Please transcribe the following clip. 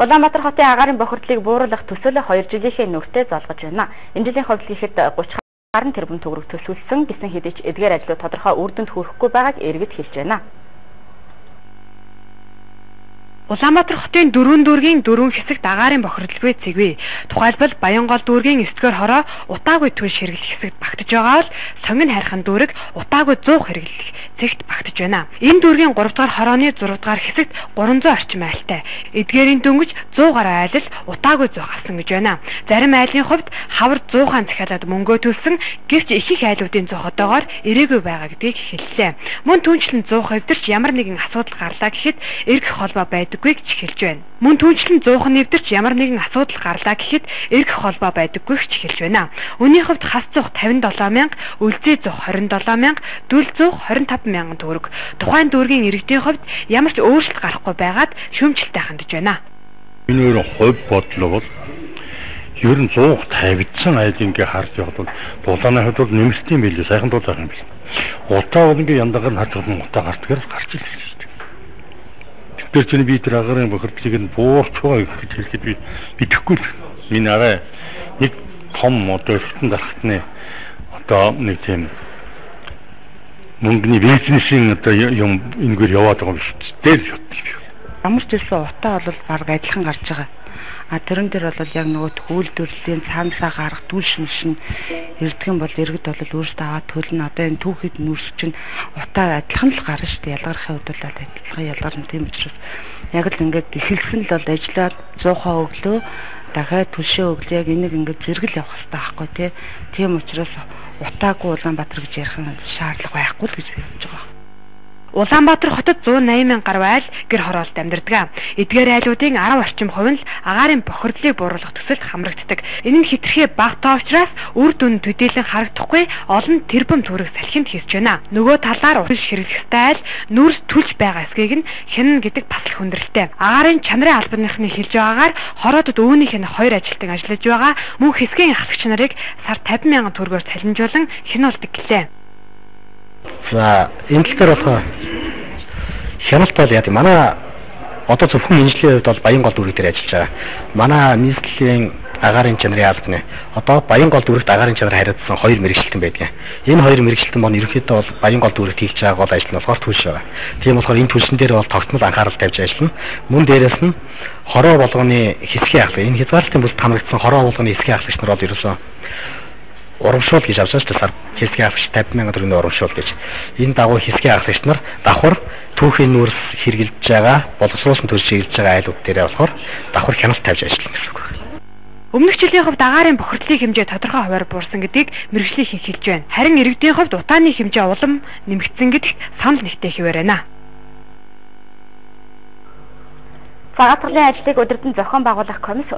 Улаанбаатар хотын агаарын бохирдлыг бууруулах төсөл 2 жилийнхээ нүүртээ золгож байна. Энэ жилийн хувьд гэхэд 30 гаруй тэрбум төгрөг төсөөлсөн гэсэн хэдий ч эдгээр ажлууд тодорхой үр дүнд хүрэхгүй байгааг иргэд хэлж байна. Улаанбаатар хотын дөрвөн дүүргийн дөрвөн хэсэгт агаарын бохирдолгүй цэгвэ. Тухайлбал Баянгол дүүргийн 9-р хороо утаагүй түлш хэрэглэх хэсэгт багтаж байгаа бол Сонгин хайрхан дүүрэг утаагүй 100 хэрэглэх зэгт багтаж байна. Энэ дүүргийн 3-р хорооны 6-р хэсэгт 300 орчим айлтай. Эдгээрийн дөнгөж 100 гаруй айл л утаагүй зуух авсан гэж байна. Зарим айлын хувьд хавар 100 хаан захиалаад мөнгөө төлсөн, гэвч их их айлуудын зуух одоогоор ирээгүй байгаа гэдгийг хэллээ. Мөн түүнчлэн зуух эвдэрч ямар нэгэн асуудал гарлаа гэхэд эргэх холбоо байдаг гэж хэлж байна. Мөн түүнчлэн зуухан нэвдэрч ямар нэгэн асуудал гарлаа гэхэд эргэх холбоо байдаггүй ч хэлж байна. Үүний хувьд хас зуух 57 мянга, үлзий зуух 27 мянга, дүл зуух 25 мянган төгрөг. Тухайн дүүргийн иргэдийн хувьд ямар ч өөрчлөлт гарахгүй байгаад шүүмжлэлтэй хандж байна. Энэ өөр хувь бодлого бол ер нь зуух тавигдсан айл ингээ харж явахад бол дулааны хувьд бол нэмэлт юм билээ, сайхан дулаах юм билээ. Утаа бол ингээ яндагаар нь харж байгаа утаа гартгаар гарч ирж байна. Тэр чинь би тэр агарын бохирдлыг нь буурч байгаа гэж хэлэхэд би мэдэхгүй л. Миний арай нэг том одоо өртөн дарахтны одоо нэг тийм мөнгөний бизнесийн одоо юм энэгээр яваад байгаа юм шүү дээ л шат. Ямар ч байсан утаа бол баг адилхан гарч байгаа. А тэрэн дээр бол яг нөгөө үйлдвэрлэлийн цаанаасаа гарах түлш мөш нь ирдэг юм бол иргэд бол өөрсдөө аваад төлнө. Одоо энэ түүхэд нүрс чинь утаа адилхан л гарна шүү дээ. Ялгархын хувьд бол адилхан ялгарна. Тийм учраас яг л ингээд эхэлсэн л бол ажиллаад 100% өглөө дахиад түлшээ өглөө яг энийг ингээд зэрэгэл явах хэрэгтэй байхгүй тий. Тийм учраас утаагүй Улаанбаатар гэж ярих шаардлага байхгүй л гэж би бодож байгаа. Улаанбаатар хотод 180 мянга гаруй айл гэр хороолт амьдардаг. Эдгээр айлуудын 10 орчим хувь нь л агаарын бохирдлыг бууруулах төсөлд хамрагддаг. Энэ нь хэтэрхий бага тоо учраас үр дүн төдийлөн харагдахгүй олон тэрбум төгрөг салхинд хийсэж байна. Нөгөө талаар утас хэрэглэх ёстой айл нүүрс түлж байгаа эсгийг нь хянана гэдэг бас л хүндрэлтэй. Агаарын чанарын албаныхны хэлж байгаагаар хороодод үүнийх нь 2 ажилтан ажиллаж байгаа. Мөн хэсгийн ахлагч нарыг сар 50 мянган төгрөгөөр цалинжуулан хянуулдаг гэлээ. За энэ тал дээр болохоор хяналт бол яа гэм манай одоо зөвхөн мэнжлийн хувьд бол Баянгол дүүрэг дээр ажиллаж байгаа. Манай нийслэлийн агаарын чанарын албаны одоо Баянгол дүүрэгт агаарын чанар хариуцсан хоёр мэргэжилтэн байдаг. Энэ хоёр мэргэжилтэн маань ерөнхийдөө бол Баянгол дүүрэгт хийж байгаа гол ажил нь болохоор түлш байгаа. Тийм болохоор энэ түлшин дээр бол тогтмол анхаарал тавьж ажиллана. Мөн дээрээс нь хороо болгоны хэсгийн ахлах, энэ хязгаарлалтын бүлд хамрагдсан хороо болгоны хэсгийн ахлагч нар бол ерөөсөө урамшуул гэж авсан шүү дээ. Сар хэсгийн ахлагч 50 мянган төгрөгийн урамшуул гэж. Энэ дагуу хэсгийн ахлагч нар давхар түүхийн нүүрс хэрэглэж байгаа, боловсруулсан төлш хэрэглэж байгаа айлууд дээрээ болохоор давхар хяналт тавьж ажиллана гэсэн үг. Өмнөх жилийн хувьд агаарын бохирдлын хэмжээ тодорхой хувиар буурсан гэдгийг мэргэжлийн хэлж байна. Харин иргэдийн хувьд утааны хэмжээ улам нэмэгдсэн гэдэгт санал нэгтэй хэвээр байна. Цагаатгалын ажлыг өдөртөн зохион байгуулах комисс